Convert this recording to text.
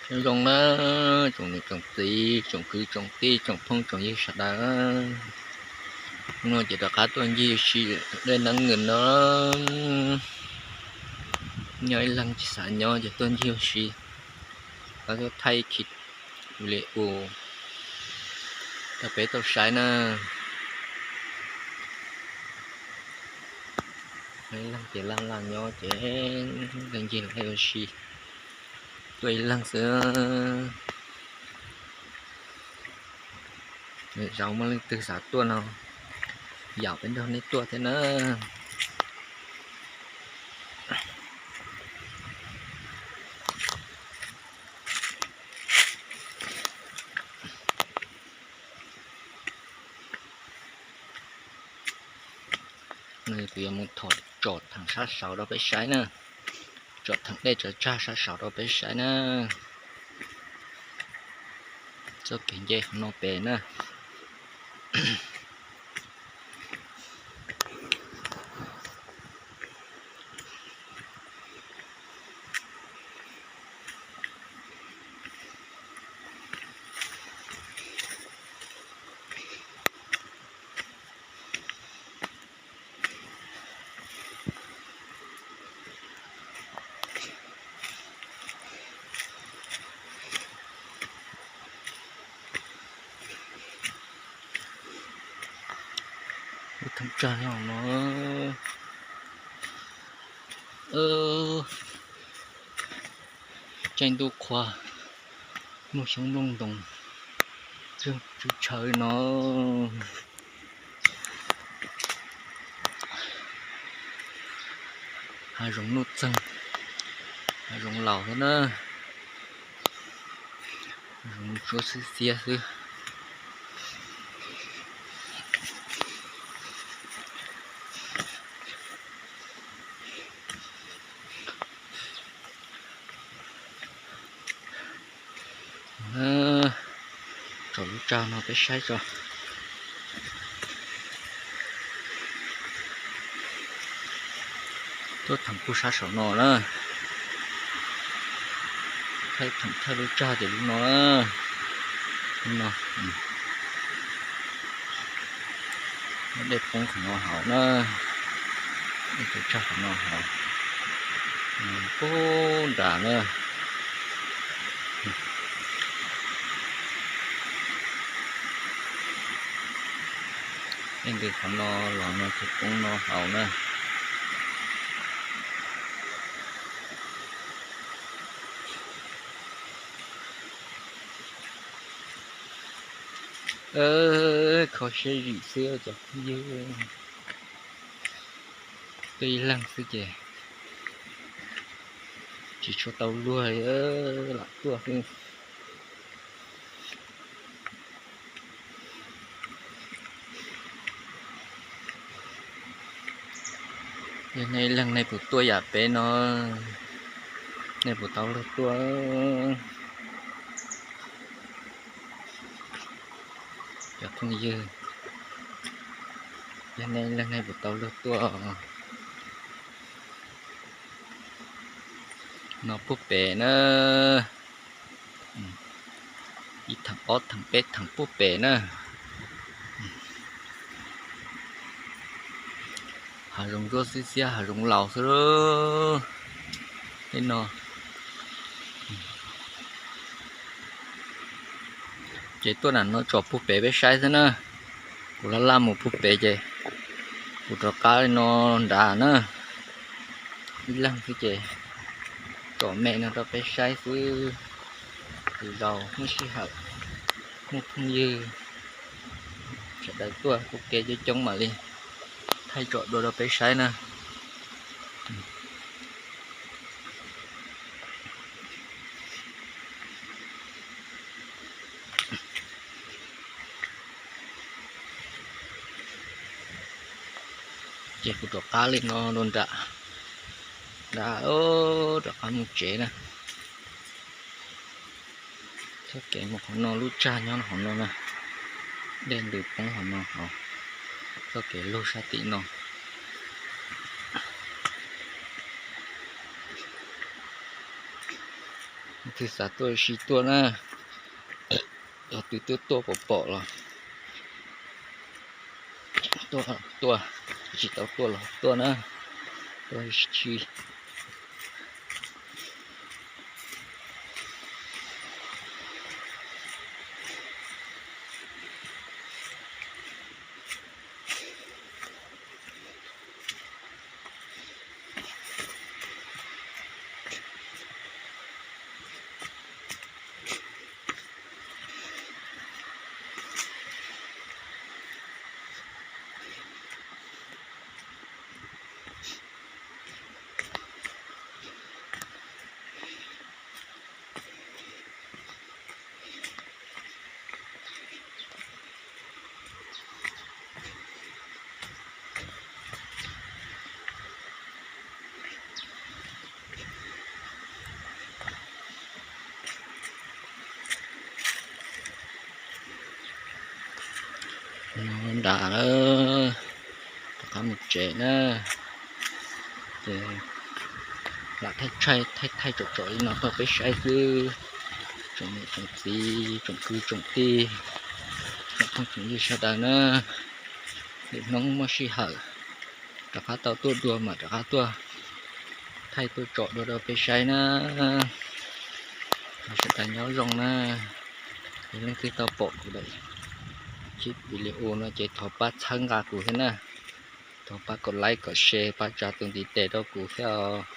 Nyob zoo na, tsoom niam tsoom txiv, tsoom kwv tsoom tij, tsoom phooj tsoom ywg sawv daws. Hnub no ces rov qab tuaj ncig ua si dej neeb nws no. Nyob ib leeg tsis xav nyob ces tuaj ncig ua si, tuaj thaij khi li u rau peb tau saib na. Ib leeg ces laj laj nyob ces tuaj ncig ua si, tuaj ib leeg xwb. Lwm zaus muaj leej twg xav tuaj no, yaum peb nrog nej tuaj thiab na. Kuv yuav mus tsom theem sab saud rau peb saib na. Tsom theem dej tsom tsag sab saud rau peb saib na. Txoj kev nce qhov no pem na. Lub theem tsag no, caij ntuj qhua, nplooj xyoob nplooj ntoos, tsw tshaw no. Hav zoov nuj txeeg, hav zoov laus xwb na. Hav zoov ntsuab xiab xiab xwb. Tsom lub tsag no peb saib tso. Tuaj theem pug sab saum no na. Thaij theem thaij lub tsag ces lub no na. Lub no, dej poob qhov no hauv na. Dej tsag qhov no hauv, poob nram na. Dej ntws qhov no los no ces poob no hauv na. Kho siab zim xwb cov phooj ywg. Tuaj ib leeg xwb ces tsis tshua tau luag li, lam tuaj xwb. Yog nej ib leeg nej puas tuaj yam peb no, nej puas tau luag tuaj? Cov phooj ywg, yog nej ib leeg nej puas tau luag tuaj? No puag pem na, ib theem ob theem peb theem puag pem na. Hav zoov ntsuab xiab xiab, hav zoov laus xwb tej no. Ces tuaj nram no tsom puag pem peb saib xwb na. Kuv laj laj mus puag pem ces kuv rov qab li no nrad na. Ib leeg xwb ces tsom me no rau peb saib xwb. Lwm zaus muaj sij hawm, muaj phooj ywg sawv daws tuaj kuj kev coob coob mam li thaij tsom dua rau peb saib na. Ces kuv rov qab li no rau nram nrad, rov qab mus tsev na. Txoj kev mus qhov no lub tsag nyob qhov no na, dej ntws poob qhov no hauv, txoj kev lug sab tim no. Leej twg xav tuaj sim tuaj na, yog twg tuaj tuaj pom pom los tuaj, tuaj, tsis tau tuaj los tuaj na, tuaj sim. Nram lawm, rov qab mus tsev na. Ces lam thaij thaij tsom tsom li no rau peb saib xwb. Tsoom niam tsoom txiv, tsoom kwv tsoom tij, tsoom phooj tsoom ywg sawv daws na, lwm hnub muaj sij hawm rov qab tau tuaj dua mam rov qab tuaj thaij tuaj tsom dua rau peb saib na. Sawv daws nyob zoo na. Yog leej twg tau pom kuv daim video no ces thov pab txhawb nqa kuv thiab na. Thov pab kom like kom share, pab tsa tus ntiv tes rau kuv thiab os.